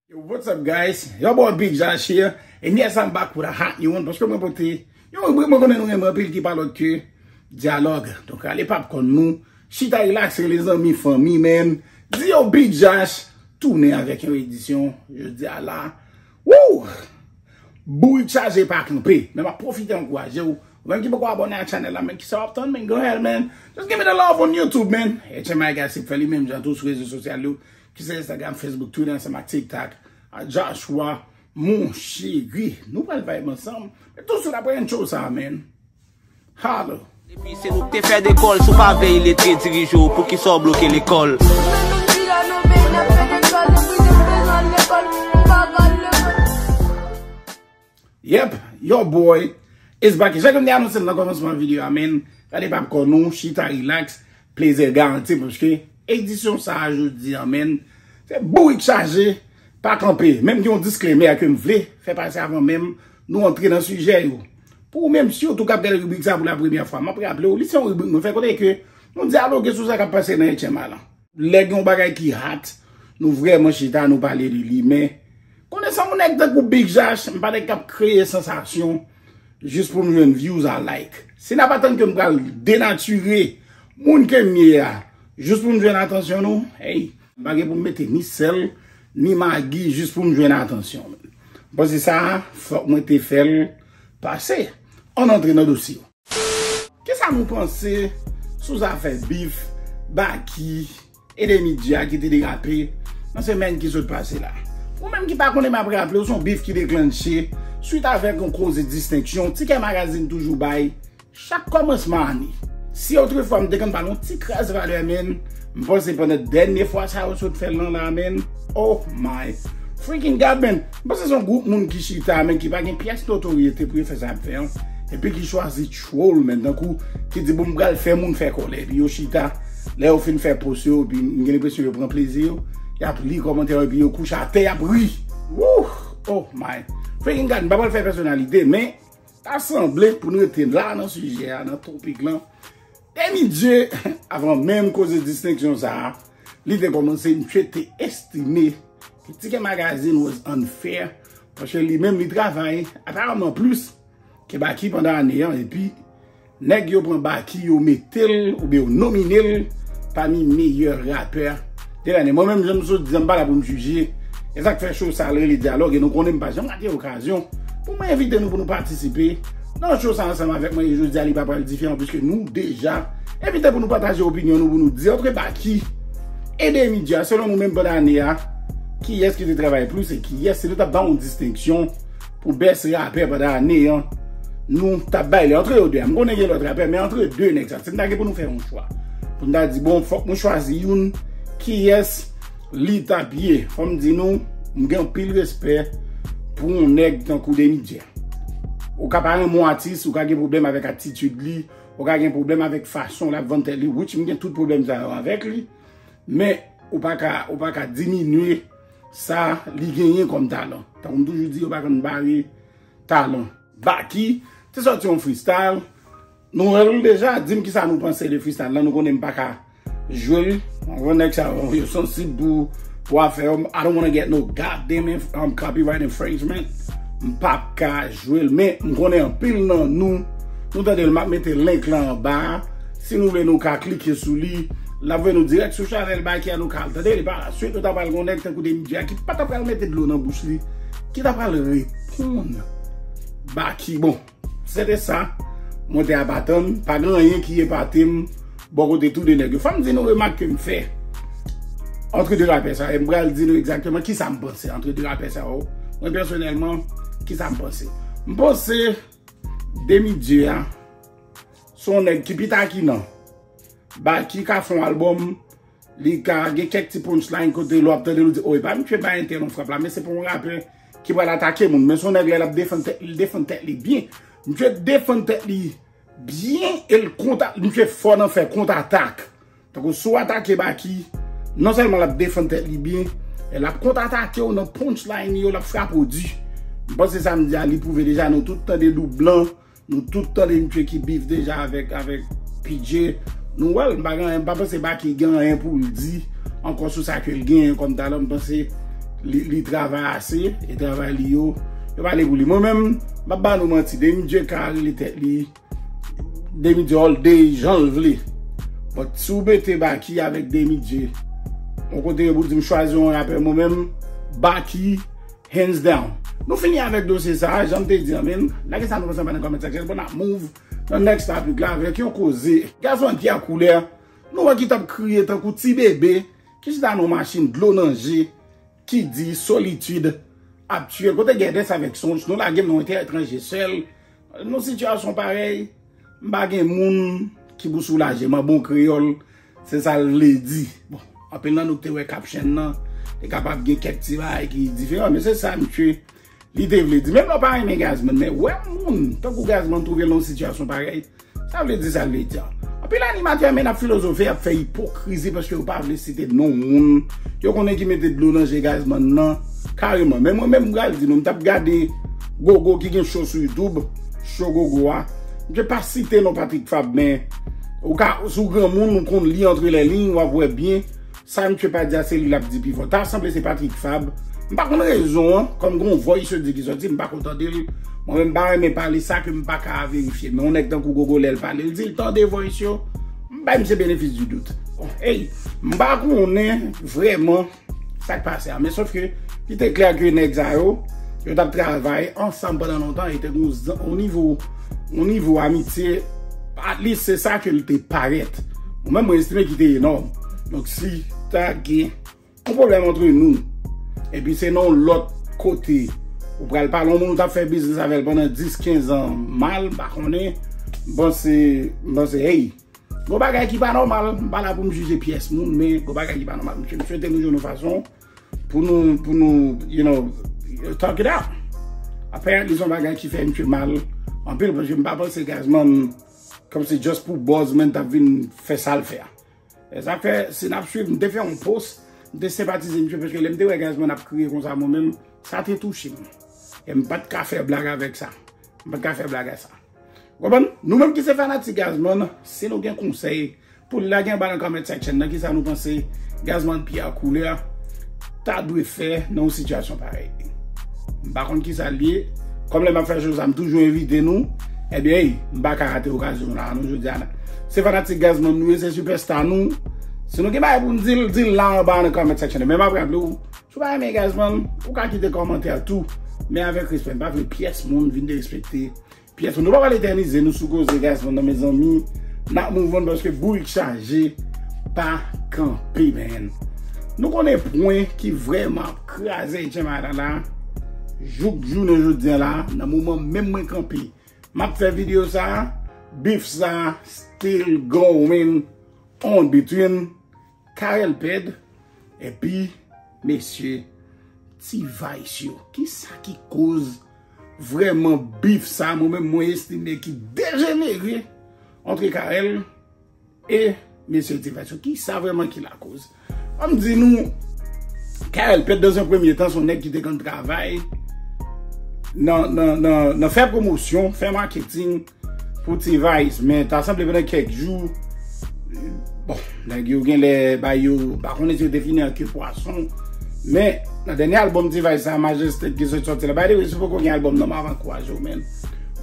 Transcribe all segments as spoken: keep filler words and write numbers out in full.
Yo, what's up, guys? Your boy Big Josh here. And yes, I'm back with a hot new one. Paske mwen pote yon ribrik mwen konnen nou renmen anpil ki pa lòt ke dyalòg. Donk, rale popcorn nou, chita relakse, lezanmi, fanmi, man. Di yo Big Josh tounen avèk yon edisyon jodi a la. Woo! Bourik chaje pa kanpe. Men m ap pwofite ankouraje w. Ou menm ki poko abòne a channel la, men ki sa w ap tann, men go ahead, man. Just give me the love on YouTube, man. H M I Gossip fè li menm jan tou sou rezo sosyal yo, ki se Instagram, Facebook, Twitter, ansanm ak TikTok. A Joshua, mon cheri. Nou pral vibe ansanm. Men tou sou la pran show sa, man. Holla. Depi se nou k te fè dekòl, si w pa veye letre dirije w, poukisa w bloke lekòl? Yep, your boy is back. Jan ke m te anonse l nan kòmansman videyo a, man, rale popcorn nou, chita relax, plezi garanti, paske edisyon sa a jodi a, man, se bourik chaje, pa kanpe. Menm gen yon disclaimer ke m vle fè pase avan menm nou antre nan sijè yo. Pou ou menm, sitou k ap gade ribrik sa pou la premyè fwa, m ap raple w, li se yon ribrik mwen fè kote ke nou dyaloge sou sa k ap pase nan H M I la. Lè gen yon bagay ki hot, nou vrèman chita, nou pale de li. Men, konesan yon nèg tankou Big Josh, m pa nèg k ap kreye sansasyon jis pou m jwenn views a like. Si n ap atann ke m pral denatire moun ke m ye a, jis pou m jwenn atansyon nou, hey, m pa gen pou m mete ni sèl, ni magi jis pou m jwenn atansyon. M panse sa, fòk mwen te fè l pase. Ann antre nan dosye. Kisa nou panse sou zafè bif Baky e Demy Jay a ki te derape nan semèn ki sot pase la? Ou menm ki pa konnen, m ap raple w, se yon bif ki deklanche swit avèk yon koze distenksyon Tikè Magazine toujou bay chak kòmansman ane. Si otrefwa m te konn ba l yon ti kras valè, men m panse pandan dènye fwa sa yo sot fè l lan la, men, oh my freaking God, men. M panse se yon gwoup moun ki chita, men ki pa gen pyès notoryete pou yo fè sa y ap fè an. Epi ki chwazi troll, men, tankou ki di, bon, m pral fè moun fè kòlè. Epi yo chita, lè yo fin fè post yo, epi m gen lenpresyon yo pran plezi yo, y ap li kòmantè yo, epi yo kouche atè, y ap ri. Wouh! Oh my freaking God, m pa pral fè pèsonalite, men ta sanble pou n rete la nan sijè a, nan topik lan. Demy Jay, avan menm koze distenksyon sa a, li te kòmanse, misye te estime ke Tikè Magazine was unfair, paske li menm li travay, aparamman plis ke Baky pandan ane an, epi nèg yo pran Baky, yo mete l, oubyen yo nomine l pami meyè rapè de lane. Mwen menm, jan m sot di a, m pa la pou m jije. E sa k fè show sa a rele Dyalòg, e nou konnen m pa janm rate okazyon pou mwen envite nou pou nou patisipe nan show sa ansanm avèk mwen. E jodi a, li pa pral diferan, piske nou deja envite pou nou pataje opinyon nou, pou nou di antre Baky e Demy Jay a, selon nou menm pandan ane a, kiyès ki te travay plis e kiyès, si nou t ap ba yon distenksyon pou best rapè pandan ane an, nou t ap bay li antre yo de a. M konnen gen lòt rapè, men antre de nèg sa, si n ta gen pou nou fè yon chwa, pou n ta di, bon, fòk nou chwazi youn, kiyès li t ap ye? Fò m di nou, m gen anpil respè pou yon nèg tankou Demy Jay. Ou ka pa renmen yon atis, ou ka gen pwoblèm avèk atitid li, ou ka gen pwoblèm avèk fason l ap vann tèt li, which m gen tout pwoblèm sa yo avèk li, men ou pa ka, ou pa ka diminye sa li genyen kòm talan. Tankou m toujou di, yo pa konn bare talan. Baky te sòti yon freestyle. Nou wè l deja, di m kisa nou panse de freestyle lan. Nou konnen m pa ka jwe l. Ou konprann, nèg sa yo, yo sansib pou, pou afè yo. I don't wanna get no goddamn inf-, um, copyright infringement. M p ap ka jwe l, men m konnen anpil nan nou, nou tande l, m ap mete link lan anba a. Si nou vle, nou ka klike sou li. L ap voye nou dirèk sou chanèl Baky a, nou ka al tande li. Pa la swit, nou ta pral gen yon nèg tankou Demy Jay a ki pa ta pral mete dlo nan bouch li, ki ta pral reponn Baky. Bon, se te sa mwen te ap atann. Pa gen anyen ki epate m bò kote tou de nèg yo. Fò m di nou remak ke m fè antre de rapè sa yo. E m pral di nou egzakteman kisa m panse antre de rapè sa yo. Mwen pèsonèlman, kisa m panse? M panse Demy Jay a se yon nèg ki pi takinan. Baky ka fè yon albòm, li ka gen kèk ti punchline kote lè w ap tande l, ou di, "Oh, e pa misye bay entèl yon frap la," men se pa yon rapè ki pral atake moun. Men se yon nèg, lè l ap defann tèt li, li defann tèt li byen. Misye defann tèt li byen e l konta, misye fò nan fè kontatak. Tankou si w atake Baky, non sèlman l ap defann tèt li byen, men l ap kontatake w nan punchline yo, l ap frape w di. M panse sa m di a, li pwouve deja, nou tout tande Doub Blan, nou tout tande misye ki beef deja avèk, avèk P J. Nou wè l, m pa gen anyen, m pa panse Baky gen anyen pou l di ankò sou sa ke l genyen kòm talan. M panse Li, li travay ase, e travay li yo, yo pale pou li. Mwen menm, m ap ba nou manti, Demi J ka rele tèt li Demi J all day, jan l vle. But si w mete Baky avèk Demi J, yon kote pou di m chwazi yon rapè, mwen menm, Baky, hands down. Nou fini avèk dosye sa a, jan m te di an, men, lage sa nou konsa nan comment section, pou n ap move nan next topic la avèk yon koze. Gazman Pierre Couleur, nou wè ki t ap kriye tankou ti bebe, ki chita nan yon machin dlo nan je, ki di solitid ap tiye l. Kote Gèdès avèk Sonj, nou lage m nan yon tè etranje sèl. Nan sitiyasyon parèy, m pa gen moun ki pou soulaje m an bon kreyòl, se sa l vle di. Bon, anpil nan nou ki te wè caption nan, te kapab gen kèk ti bagay ki diferan, men se sa misye, li te vle di. Menm lè w pa renmen Gazman, men wè moun tankou Gazman twouve l nan yon sitiyasyon parèy, sa vle di sa l vle di an. Anpil animatè, men, ap filozofe, ap fè ipokrizi paske yo pa vle site non moun yo konnen ki mete dlo nan je Gazman nan kareman. Men mwen menm, m pral di nou, m t ap gade Gogo ki gen show sou YouTube, show Gogo a. M te pa site non Patrick Fabre, men ou ka, si w granmoun, ou konn li entre les lignes, w ap wè byen. Sa misye pa di a, se li l ap di pi fò. Ta sanble se Patrick Fabre. M pa konn rezon an, kòm gon voice yo di ki sòti, m pa ko tande l. Mwen menm, m pa renmen pale sa ke m pa ka verifye. Men yon nèg tankou Gogo, lè l pale, l di l tande voice yo, m bay misye benefis di dout. Bon, hey, m pa konnen vrèman sa k pase a. Men sòf ke li te klè ke nèg sa yo, yo t ap travay ansanm pandan lontan, e te gon zan-, on nivo, on nivo amitye, at least se sa ke l te parèt. Mwen menm, mwen estime ki te enòm. Donk, si ta gen yon pwoblèm antre nou, epi se nan yon lòt kote, ou pral pale yon moun ou t ap fè biznis avè l pandan dis, kenz an mal, m pa konnen, m panse, m panse, hey, gon bagay ki pa nòmal, m pa la pou m jije pyès moun, men gon bagay ki pa nòmal. Misye, m swete nou jwenn yon fason pou nou, pou nou, you know, talk it out. Apparently, se yon bagay ki fè misye mal anpil, paske m pa panse Gazman, kòmsi just pou buzz, men t ap vin fè sa l fè a. E sa fè, si n ap swiv, m te fè yon post, m te senpatize misye, paske lè m te wè Gazman ap kriye konsa, mwen menm, sa te touche m. E m pa t ka fè blag avèk sa. M pa t ka fè blag a sa. Konprann? Nou menm ki se fanatik Gazman, si nou gen konsèy pou n lage anba nan comment section nan, kisa nou panse Gazman Pierre Couleur ta dwe fè nan yon sitiyasyon parèy? M pa konn kisa l ye. Kòm lè m ap fè show sa, m toujou envite nou. Ebyen, hey, m pa ka rate okazyon la, non, jodi a. Se fanatik Gazman nou ye, se sipèsta nou. Si nou gen bagay pou n di l, di l la anba nan comment section. Men m ap raple w, si w pa renmen Gazman, ou ka kite kòmantè tou. Men avèk respè, m pa vle pyès moun vin derespekte pyès moun. Nou pa pral etènize nou sou koze Gazman nan, mezanmi. N ap move on paske bourik chaje pa kanpe, man. Nou konnen pwen ki vrèman ap kraze Ayisyen Mayadana jouk jounen jodi a la, nan moman menm mwen kanpe, m ap fè videyo sa, beef sa still going on between Carel Ped epi mesye T-Vice yo. Kisa ki koz vrèman beef sa, mwen menm mwen estime ki dejenere antre Carel e mesye T-Vice yo? Kisa vrèman ki lakoz? An m di nou, Carel Ped, dans un premier temps, se yon nèg ki te konn travay nan, nan, nan, nan fè pwomosyon, fè maketing pou T-Vice, men ta sanble pandan kèk jou, bon, nèg yo genlè bay yo, m pa konnen si yo te fini an ke pwason, men nan dènye albòm T-Vice sa, Majestic, ki sot sòti la, by the way, si w poko gen albòm nan, m ap ankouraje w, man.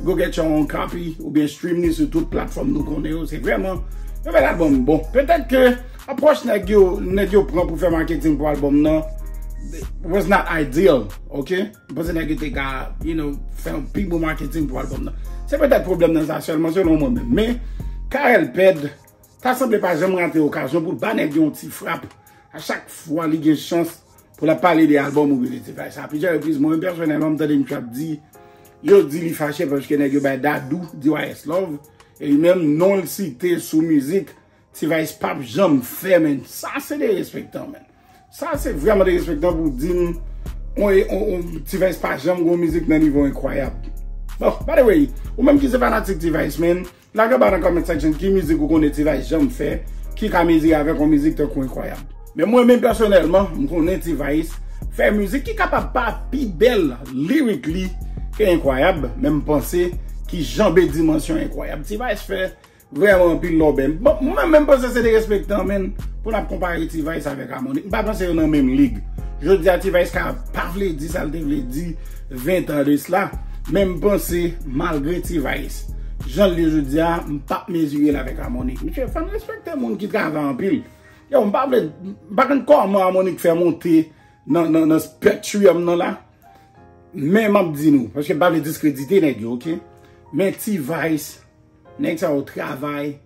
Go get your own copy, oubyen stream li sou tout platfòm nou konnen yo, se vrèman yon bèl albòm. Bon, petèt ke apwòch nèg yo, nèg yo pran pou fè maketing pou albòm nan was not ideal, ok? M panse nèg yo te ka, you know, fè yon pi bon maketing pou albòm nan. Se petèt pwoblèm nan sa sèlman, selon mwen menm. Men, Carel Ped, ta sanble pa janm rate okazyon pou l ba nèg yo yon ti frap a chak fwa li gen chans pou l ap pale de albòm oubyen de T-Vice. A plizyè repriz, mwen menm pèsonèlman, m tande misye ap di, yo di li fache paske nèg yo bay Dadou, D Y S Love, e li menm non l site sou mizik T-Vice p ap janm fè, men sa se derespektan, men. Sa se vrèman derespektan pou di m, on, on, on, T-Vice pa janm gon mizik nan nivo enkwayab. Bon, by the way, ou menm ki se fanatik T-Vice, men, lage anba nan comment section ki mizik ou konnen T-Vice janm fè, ki ka mezire avèk yon mizik tankou Enkwayab. Men mwen menm pèsonèlman, m konnen T-Vice fè mizik ki kapab pa pi bèl lyrically ke Enkwayab, men m panse ki janbe dimansyon Enkwayab. T-Vice fè vrèman anpil lòbèy. Bon, mwen menm, menm panse se derespektan, men, pou n ap konpare T-Vice avèk Harmonik. M pa panse yo nan menm lig. Jodi a, T-Vice ka pa vle di sa l te vle di ven tan de sila, men m panse, malgre T-Vice, jan l ye jodi a, m p ap mezire l avèk Harmonic. Mesye, fò n respekte moun ki travay anpil. Yo, m pa vle, m pa konn kòman Harmonic fè monte nan, nan, nan Spectrum nan la, men m ap di nou, paske m pa vle diskredite nèg yo, oke? Men T-Vice, nèg sa yo travay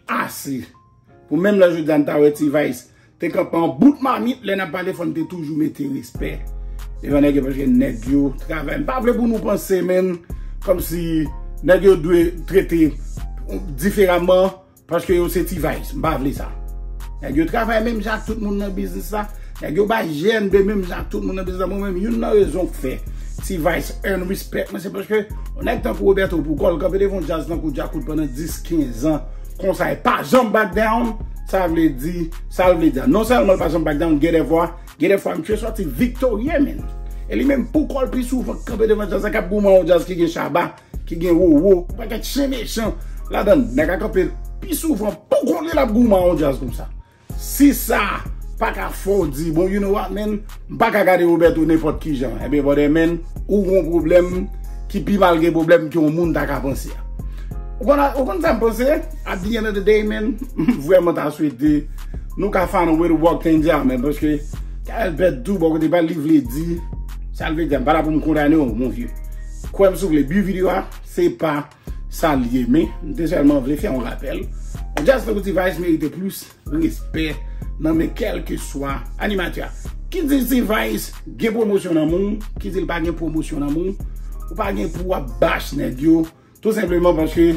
ase. Pou menm lè jodi a n ta wè T-Vice te kanpe an bout mamit, lè n ap pale fò n te toujou mete respè devan nèg yo, paske nèg yo travay. M pa vle pou nou panse, menn, kòmsi nèg yo dwe trete diferaman paske yo se T-Vice. M pa vle sa. Nèg yo travay menm jan ak tout moun nan biznis la. Nèg yo bay G N B menm jan ak tout moun nan biznis la. Mwen menm, youn nan rezon k fè T-Vice earn respect mwen, se paske yon nèg tankou Roberto Pukol kanpe devan yon djaz tankou Djakout pandan dis, kenz an, konsa, e pa janm back down, sa vle di, sa l vle di. Non sèlman l pa janm back down, gen de fwa, gen de fwa, misye sòti viktorye, menn. E li menm Pukol pi souvan k kanpe devan djaz la, k ap goumen yon djaz ki gen Shabba, ki gen Roro, yon pakèt chen mechan ladan l. Nèg la kanpe pi souvan pou kont li, l ap goumen yon djaz konsa. Si sa pa ka fè w di, bon, you know what, man, m pa ka gade Roberto nenpòt ki jan. Ebyen, brother, man, ou gon pwoblèm ki pi mal gen pwoblèm ke yon moun ta ka panse a. Ou konn, ou konn sa m panse? At the end of the day, man, m vrèman ta swete nou ka find a way to work things out, man, paske K L pèd tou, bò kote pa l, li vle di sa l vle di a. M pa la pou m kondane w, mon vieux. Kwè m si w vle, bi videyo a, se pa sa l ye, men m te sèlman vle fè yon rapèl. Yon djaz tankou T-Vice merite plis respè nan men kèlkeswa animatè. Ki di T-Vice gen pwomosyon nan men w, ki di l pa gen pwomosyon nan men w, ou pa gen pou w ap bash nèg yo, tou senpleman paske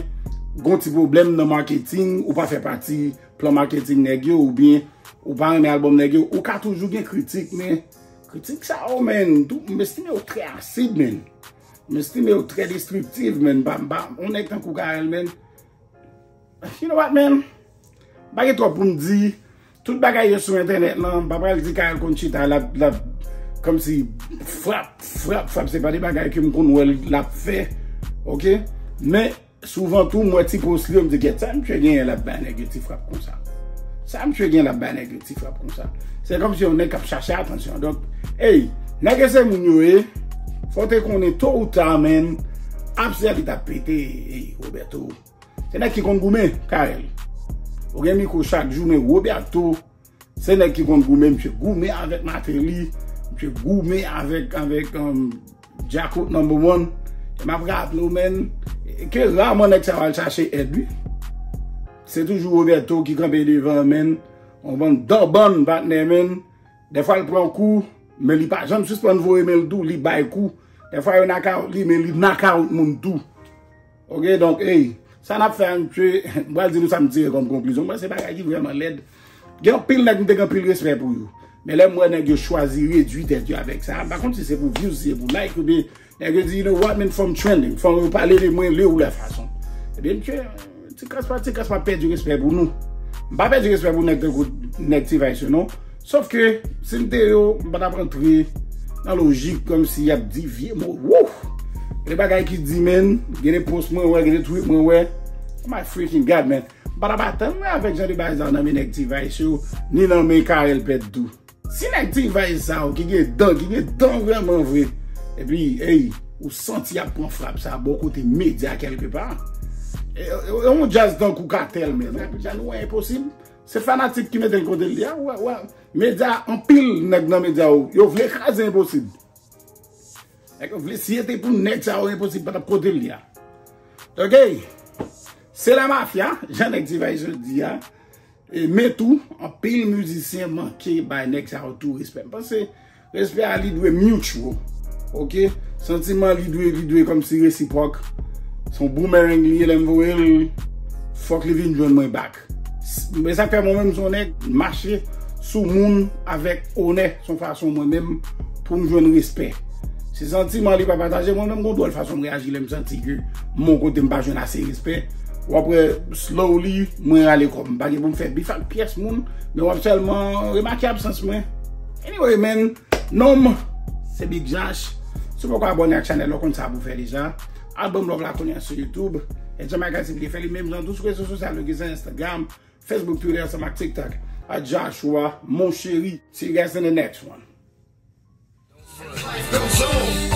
gon ti pwoblèm nan marketing, ou pa fè pati plan marketing nèg yo, oubyen ou pa renmen albòm nèg yo, ou ka toujou gen kritik, men kritik sa yo, menn, tou, m estime yo trè asid, menn. M estime yo trè destriktif, menn. M pa, m pa, yon nèg tankou K L, menn. You know what, man? M pa gen twòp pou m di. Tout bagay yo sou entènèt lan. M pa pral di K L konn chita, l ap, l ap, kòmsi frap, frap, frap. Se pa de bagay ke m konn wè l ap fè. Oke? Men, souvan tou, m wè ti post li yo, m di, "Gèt sa, misye genyen l ap bay nèg yo ti frap konsa. Sa misye genyen l ap bay nèg yo ti frap konsa." Se kòmsi yon nèg k ap chache atansyon. Donk, ey, nèg yo se moun yo ye, fò w te konnen to ou ta, menn, apse a li t ap pete, ey, Roberto. Se nèg ki konn goumen, K L. Ou gen mikwo chak jou, men Roberto, se nèg ki konn goumen, misye goumen avèk Martelly, misye goumen avèk, avèk, um, Djakout number one. E m ap raple w, menn, ke raman nèg sa yo al chache èd, wi. Se toujou Roberto ki kanpe devan, menn. Yon bann danbann, patnè, menn. Dèfwa l pran kou, men li pa janm sispann voye men l tou, li bay kou. Dèfwa yo nakawot li, men li nakawot moun tou. Oke, donk, ey, sa n ap fè a, misye, m pral di nou sa m tire kòm konklizyon. Mwen, se bagay ki vrèman lèd. Gen anpil nèg m te gen anpil respè pou yo. Men lè m wè nèg yo chwazi redui tèt yo avèk sa, m pa konn si se pou views, si se pou like, oubyen nèg yo di, "You know what, man, fò m trending, fò yo pale de mwen lè ou lè fason." Ebyen, misye, ti kras pa ti kras, m ap pèdi respè pou nou. M pa pèdi respè pou nèg tankou nèg T-Vice yo, non. Sòf ke, si m te yo, m pa t ap rantre nan lojik kòmsi y ap di vye mo. Wouh! Gen de bagay ki di, menn, gen de post mwen wè, gen de tweet mwen wè. Oh my freaking God, man. M pa t ap atann mwen avèk jan de bagay sa yo nan men nèg T-Vice yo, ni nan men K L pèd tou. Si nèg T-Vice sa yo ki gen dan, ki gen dan vrèman vre, epi, ey, ou santi y ap pran frap sa bò kote medya kèlkepa. E, e, e yon djaz tankou Kartel, men, non, jan nou wè enposib. Se fanatik ki mete l kote l ye a, wè, wè. Medya, anpil nèg nan medya yo, yo vle kraze Enposib. Nèg yo vle, si se te pou nèg sa yo, Enposib pa t ap kote l ye a. Oke. Se la mafya, jan nèg T-Vice yo di a. E, men tou, anpil mizisyen manke bay nèg sa yo tou respè. M panse respè a li dwe mutual. Oke? Santiman li dwe, li dwe kòmsi resipwòk. Se yon boomerang li ye, lè m voye l, fòk li vin jwenn mwen back. S-, men sa k fè mwen menm se yon nèg mache sou moun avèk onè. Se yon fason mwen menm pou m jwenn respè. Si santiman li pa pataje, mwen menm gon dwòl fason m reyaji lè m santi ke m yon kote m pa jwenn ase respè. W ap wè slowly, mwen rale kò m. M pa gen pou m fè bif ak pyès moun, men w ap sèlman remake absans mwen. Anyway, man, non m se Big Josh. Si w poko abòne ak chanèl la, w konn sa pou w fè deja. Al ban m love la kounye a sou YouTube. E Jamaica T V fè li menm jan tou sou rezo sosyal yo, ki se Instagram, Facebook, Twitter, ansanm ak TikTok. A Joshua, mon chéri. See you guys in the next one. Pèp zon.